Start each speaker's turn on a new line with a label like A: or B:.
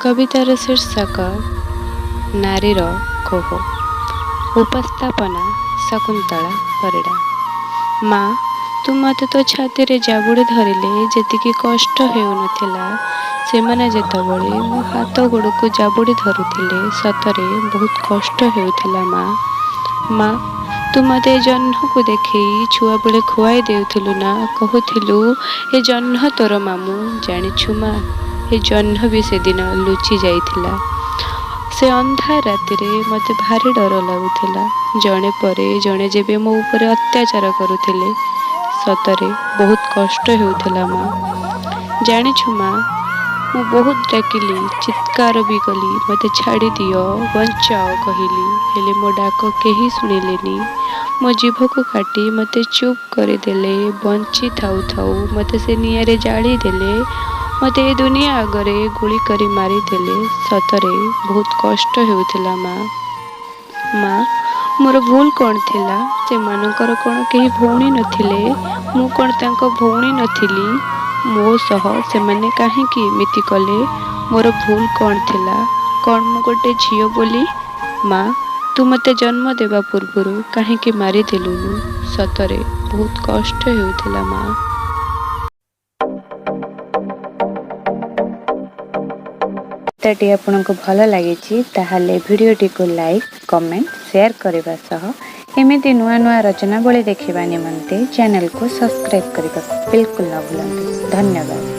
A: କବିତାର ଶୀର୍ଷକ ନାରୀର କୋହ। ଉପସ୍ଥାପନା ଶକୁନ୍ତଳା ପରିଡ଼ା। ମା, ତୁ ମୋତେ ତୋ ଛାତିରେ ଜାବୁଡ଼ି ଧରିଲେ ଯେତିକି କଷ୍ଟ ହେଉନଥିଲା, ସେମାନେ ଯେତେବେଳେ ମୋ ହାତ ଗୋଡ଼କୁ ଜାବୁଡ଼ି ଧରୁଥିଲେ, ସତରେ ବହୁତ କଷ୍ଟ ହେଉଥିଲା ମା। ମା, ତୁ ମୋତେ ଏ ଜହ୍ନକୁ ଦେଖେଇ ଛୁଆବେଳେ ଖୁଆଇ ଦେଉଥିଲୁ ନା, କହୁଥିଲୁ ଏ ଜହ୍ନ ତୋର ମାମୁଁ। ଜାଣିଛୁ ମା, ଏ ଜହ୍ନ ବି ସେଦିନ ଲୁଚି ଯାଇଥିଲା। ସେ ଅନ୍ଧାର ରାତିରେ ମୋତେ ଭାରି ଡର ଲାଗୁଥିଲା। ଜଣେ ପରେ ଜଣେ ଯେବେ ମୋ ଉପରେ ଅତ୍ୟାଚାର କରୁଥିଲେ, ସତରେ ବହୁତ କଷ୍ଟ ହେଉଥିଲା ମା। ଜାଣିଛୁ ମା, ମୁଁ ବହୁତ ଡାକିଲି, ଚିତ୍କାର ବି କଲି, ମୋତେ ଛାଡ଼ିଦିଅ, ବଞ୍ଚାଅ କହିଲି, ହେଲେ ମୋ ଡାକ କେହି ଶୁଣିଲେନି। ମୋ ଜିଭକୁ କାଟି ମୋତେ ଚୁପ୍ କରିଦେଲେ। ବଞ୍ଚି ଥାଉ ଥାଉ ମୋତେ ସେ ନିଆଁରେ ଜାଳିଦେଲେ। ମୋତେ ଏ ଦୁନିଆ ଆଗରେ ଗୁଳି କରି ମାରିଦେଲେ। ସତରେ ବହୁତ କଷ୍ଟ ହେଉଥିଲା ମା। ମା, ମୋର ଭୁଲ କ'ଣ ଥିଲା? ସେମାନଙ୍କର କ'ଣ କେହି ଭଉଣୀ ନଥିଲେ? ମୁଁ କ'ଣ ତାଙ୍କ ଭଉଣୀ ନଥିଲି? ମୋ ସହ ସେମାନେ କାହିଁକି ଏମିତି କଲେ? ମୋର ଭୁଲ କ'ଣ ଥିଲା? କ'ଣ ମୁଁ ଗୋଟେ ଝିଅ ବୋଲି? ମା, ତୁ ମୋତେ ଜନ୍ମ ଦେବା ପୂର୍ବରୁ କାହିଁକି ମାରିଦେଲୁନୁ? ସତରେ ବହୁତ କଷ୍ଟ ହେଉଥିଲା ମା।
B: କବିତାଟି ଆପଣଙ୍କୁ ଭଲ ଲାଗିଛି, ତାହେଲେ ଭିଡ଼ିଓଟିକୁ ଲାଇକ୍, କମେଣ୍ଟ, ସେୟାର କରିବା ସହ ଏମିତି ନୂଆ ନୂଆ ରଚନାବଳୀ ଦେଖିବା ନିମନ୍ତେ ଚ୍ୟାନେଲକୁ ସବସ୍କ୍ରାଇବ୍ କରିବାକୁ ବିଲକୁଲ ନ ଭୁଲନ୍ତୁ। ଧନ୍ୟବାଦ।